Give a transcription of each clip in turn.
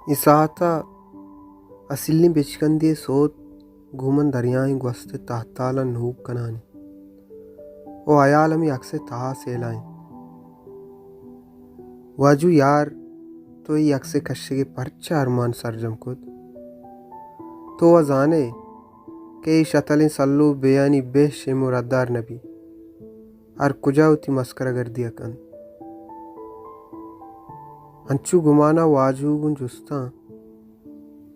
اے ساعت ءَ اسیلیں بچکندے ءِ سوت گوں من دریائیں گوست ءِ تہتالاں نوک کنان اِنت ءُ ہیال ہمے عکس ءِ تہا سیل ءَ اِنت۔ واجو یار، تو اے عکس ءِ کشگ ءِ پرچا ارمان سرجم کت؟ تو وَ زان ئے کہ اے شتلیں سلو بیانی بہ شیم ءُ ردار نہ بیت۔ ہر کجا وتی مسکرا گردی ءَ کنت۔ انچو گمان ءَ واجو گوں جستاں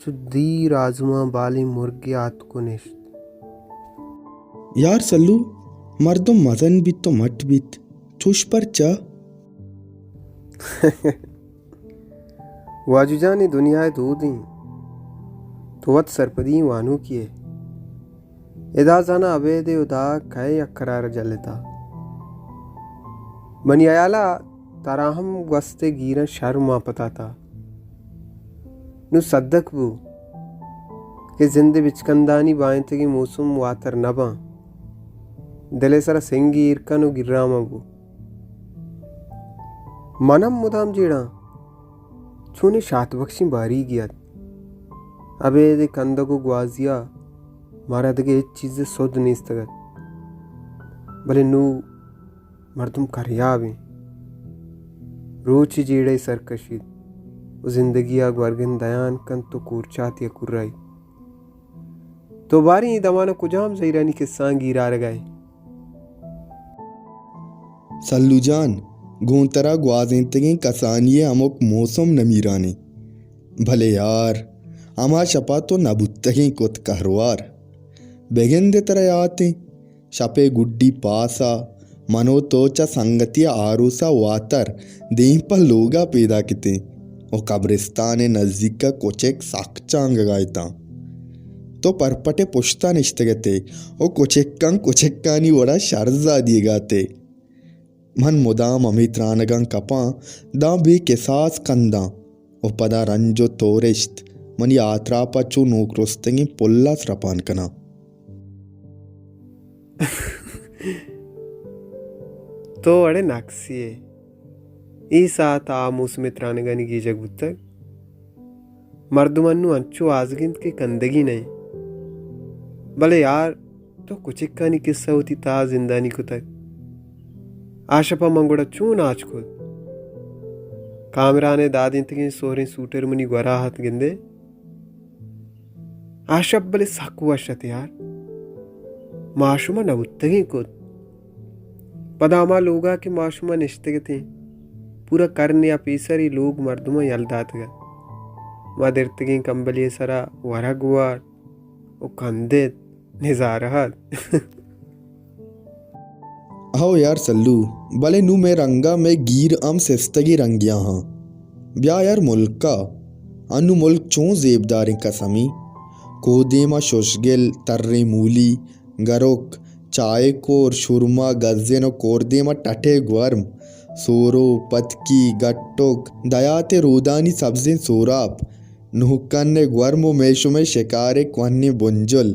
چو دیر آزمان بالیں مرگے آتک ءُ نشت۔ یار سلو، مردم مزن بیت ءُ مٹ بیت، چوش پرچا؟ واجو جان، اے دنیا ءِ دود اِنت، تو وت سرپدی ئیں وانوکے ئے۔ ادا زاناں ابید ءَ ہدا کئے یک قرار ءَ جلتا۔ منی ہیال ءَ ترا ہم گوست ءِ گیراں شر مان پتاتا۔ نوں سدک بو کہ زند ءِ بچکندانی بائنتگیں موسم واتر نہ باں۔ دل ءِ سرا سنگے ایر کن ءُ گراں مان بو۔ من ہم مدام جیڑاں۔ چونیں شات بخشیں باریگے ات۔ ابید ءِ کندگ ءُ گوازی ءَ مارا دگہ ہچ چیز ءِ سد نیستگ ات۔ بلے نوں مردم کریاب اِنت۔ روچے جیڑہ ءَ سر کشیت ءُ زندگی ءَ گورگن دیان کنت ءُ کورچاتے ءَ کرائیت۔ تو باریں اے دمان ءَ کجام زہیرانی کسہاں گیر آرگ ءَ ئے؟ سلو جان، گوں ترا گوازینتگیں کسانی ءِ ہمک موسم نمیران اِنت۔ بلے یار، ہما شپ ءَ تو نہ بوتگیں کت کہروار۔ بگندے ترا یات اِنت، شپ ءِ گڈی پاس ءَ من ءُ تو چہ سنگتی ءِ آروس ءَ واتر دیم پہ لوگ ءَ پیداک اتیں ءُ قبرستان ءِ نزیک ءَ کچک سک چانگگ ءَ اتاں۔ تو پرپٹ ءِ پشت ءَ نشتگ ات ئے ءُ کچکاں کچکانی وڑ ءَ شرزا دیگ ءَ ات ئے۔ من مدام ہمے ترانگاں کپاں، داں بے کساس کنداں ءُ پدا رنج ءُ تورشت منی آتراپ ءَ چو نوک رستگیں پل ءَ سرپان کناں۔ تو وڑے نکسی ئے۔ اے ساعت ءَ آ موسم ءِ ترانگانی گیجگ بوتگ۔ مردم انوں انچو آزگ اِنت کہ کندگی نہ اِنت۔ بلے یار، تو کچکانی کسہ وتی تہا زندانی کتگ۔ آ شپ ءَ من گڑا چون آچ کت؟ کامران ءِ دادینتگیں سہریں سوٹر منی گورا ات، گندے۔ آ شپ بلے سک وش ات یار۔ ما شما نہ بوتگیں کت۔ پدا ہما لوگ ءَ کہ ما شما نشتگ اتیں، پورا کرنے ءَ پیسر اے لوگ مردماں یل داتگ ات۔ ما درتگیں کمبلے ءِ سرا ورگ وارت ءُ کندت، نظارہ ات۔ ہو یار سلو، بلے نوں مئے رنگ ءَ مئے گیر ہم سستگیں رنگے ءَ آں۔ بیا یار ملک ءَ، انوں ملک چون زیبداریں قسمی۔ کوہ دیم ءَ ششگل، تریں مولی، گرک، چاہے کور، شرما، گزن ءُ کوردیم ءَ ٹٹے گورم، سورو، پتکی، گٹک، دیات ءِ رودانی سبزیں سوراپ، نوکن ءِ گورم ءُ مئے شمئے شکار ءِ کوہنیں بنجل،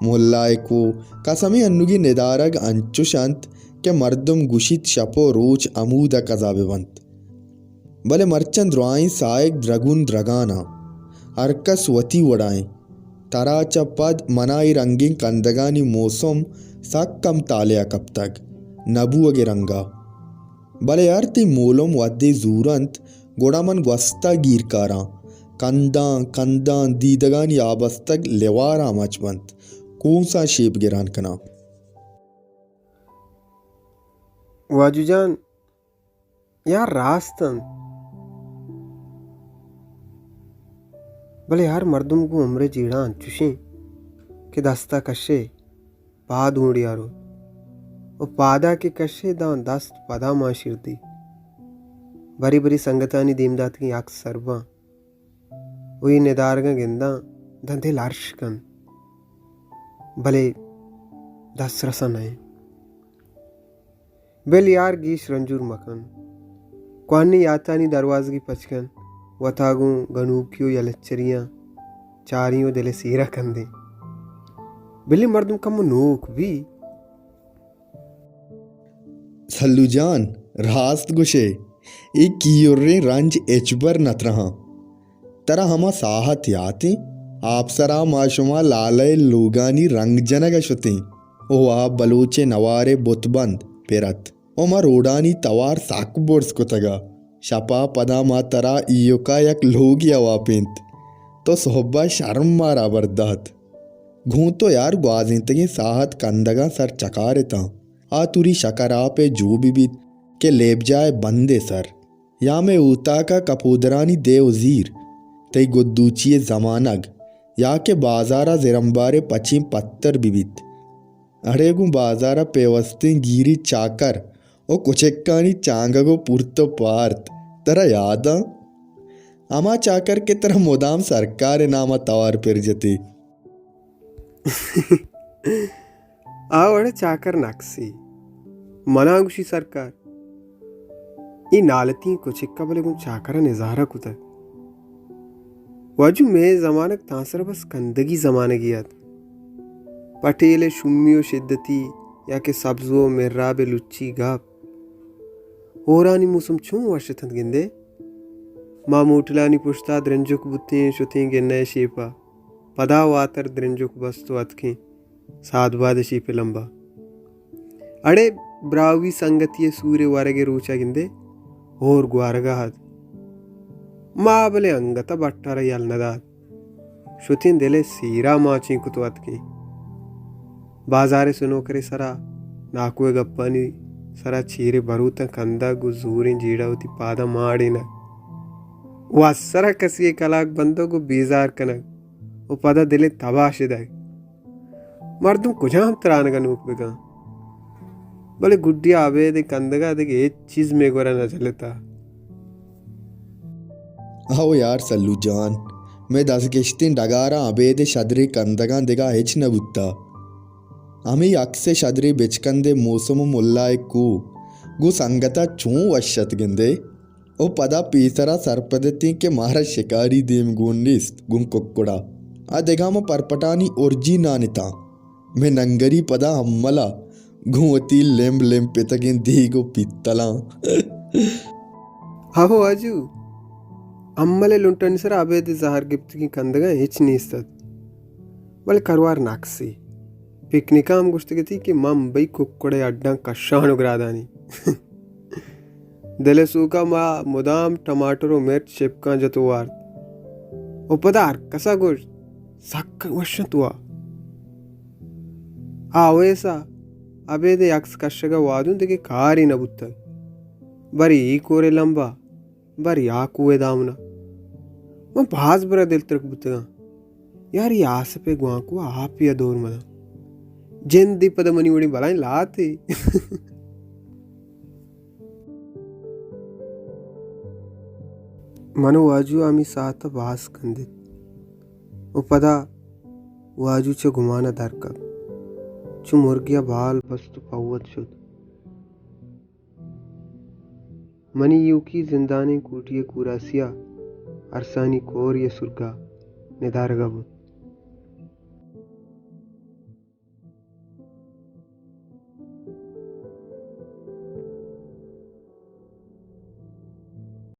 ملا ءِ کوہ، قسمیں انوگیں ندارگ انچش انت کہ مردم گوشیت شپ ءُ روچ ہمود ءَ قضا بہ بنت۔ بلے مرچاں درائیں ساہگ درگون درگاناں۔ ہر کس وتی وڑائیں۔ ترا چہ پد منا اے رنگیں کندگانی موسم سک کم طالع ءَ کپتگ، نہ بوگ ءِ رنگ ءَ۔ بلے ہر تئی مولم وھدے زور انت، گڑا من گوست ءَ گیر کاراں، کنداں، کنداں، دیدگانی آبستگ لیوار آماچ بنت، کونساں شیپ گران کناں۔ واجو جان، یار راست انت، بلے ہر مردم گوں عمر ءِ جیڑہ انچوشیں کہ دست ءَ کشے، پاد ہونڈیا روت ءُ پاد ءَ کہ کشے، داں دست پدا مان شیردی۔ بری بری سنگتانی دیم داتگیں عکس سر باں ءُ اے ندارگاں گنداں، داں دل ارش کنت، بلے دست رسا نہ انت۔ بل یار، گیش رنجور مکن۔ کوہنیں یاتانی دروازگی پچ کن، وتا گوں گنوکی ءُ یلچریاں چاریں ءُ دل ءِ سیرا کندیں۔ بلے مردم کمو نوک بی۔ سلو جان، راست گوشے، اے کیوریں رنج ہچبر نہ ترہاں۔ ترا ہما ساہت یات انت؟ آپسرا ما شما لالہ ءِ لوگانی رنگ جنگ ءَ شتیں ءُ وہاب بلوچ ءِ نوار ءِ بت بند پر ات ءُ ما روڈانی توار سک برز کتگ ءَ۔ شپ ءَ پدا ما ترا ایوک ءَ یک لوگے ءَ واپینت، تو سہب ءَ شرم مارا بر دات۔ گوں تو یار گوازینتگیں ساہت کندگاں سر چکار اتاں۔ آ توری شکر آپ ءِ جو بہ بیت کہ لیبجاہ ءِ بند ءِ سر، یا مئے اوتاک ءَ کپودرانی دے ءُ زیر، تئی گدوچی ءِ زمانگ، یا کہ بازار ءَ زرمبار ءِ پچیں پتر بہ بیت۔ اڑے گوں بازار ءَ پیوستیں گیری چاکر ءُ کچکانی چانگگ ءُ پورت ءُ پارت ترا یات آں؟ ہما چاکر کہ ترا مدام سرکار ءِ نام ءَ توار پر جتی۔ آ وڑ ءَ چاکر نکسی۔ منا گوشی سرکار۔ اے نالتیں کچک ءَ بلے گوں چاکر ءَ نظارہ کتگ۔ واجو مئے زمانگ تاں سر بس کندگی زمانگے ات۔ پٹیل ءِ شومی ءُ شدتی یا کہ سبزو ءُ مراب ءِ لچی گپ۔ ہورانی موسم چون وش اتنت گندے؟ ما موٹلانی پشتا درنجک بوتیں، شتیں گنہ ءِ شیپا۔ پدا واتر درنجک بست ءُ اتکیں۔ سادباد ءِ شیپ ءِ لمبا۔ اڑے براہوئی سنگتی ءِ سور ءِ ورگ ءِ روچا گندے ہور گوارگا ات۔ ما بلے انگت ءَ بٹ ءَ را یل نہ دات۔ شتیں دل ءِ سیرا ماچیں کت ءُ اتکیں۔ بازار ءِ سنوکر ءِ سرا ناکو ءِ گپانی سرا چیر ءِ بروتاں کندگ ءُ زوریں جیڑہ وتی پاداں ماڑینگ ءُ آسرا کسی ءِ کلاگ بندگ ءُ بیزار کنگ ءُ پدا دل ءِ تباہ شدگ۔ مردم کجام ترانگ ءَ نوک بکن؟ بلے گڈی ءَ ابید ءِ کندگ ءَ دگہ ہچ چیز مئے گورا نہ چلتا۔ ہو یار سلو جان، مئے دزگشتیں ڈگاراں ابید ءِ شدریں کندگاں دگہ ہچ نہ بوتا۔ ہمے عکس ءِ شدریں بچکندیں موسم ءُ ملا ءِ کوہ گوں سنگت ءَ چون وش ات گندے؟ ءُ پدا پیسرا سرپد اتیں کہ مارا شکاری دیم گون نیست گوں ککڑا۔ آ دگہ ما پرپٹانی ارجی نان اتاں۔ مئے ننگری پدا ہملا گوں وتی لمب لمب پتگیں دیگ ءُ پیتلاں۔ ہو آجو، ہمل ءِ لنٹانی سرا ابید ءِ زہر گپتگیں کندگاں ہچ نیست ات۔ بلے کروار نکسی۔ پکنک ءَ ہم گوشتگ اتی کہ من بئی ککڑ ءِ اڈاں کشان ءُ گرادانی۔ دل ءِ سوکا ما مدام ٹماٹر ءُ مرچ شپکاں جت ءُ وارت ءُ پدا ہر کسا گوشت، سک وش انت وا۔ آ اویسا ابید ءِ عکس کشگ ءَ وادوں دگہ کارے نہ بوتگ۔ برے اے کور ءِ لمبا، برے آ کوہ ءِ دامنا۔ من باز برا دلترک بوتگاں۔ یار، اے آسپ ءِ گوانکو ءَ آپے ءَ دور مداں۔ جندے پدا منی وڑیں بلائیں لاتے۔ من ءُ واجو ءَ ہمے ساعت ءَ باز کندت ءُ پدا واجو چہ گمان ءَ در کپت۔ چو مرگے ءَ بال بست ءُ پہوت شت۔ منی ایوکی زندانیں کوٹی ءِ کوراسیا ارسانی کور یا سرگا ندارگا بوت۔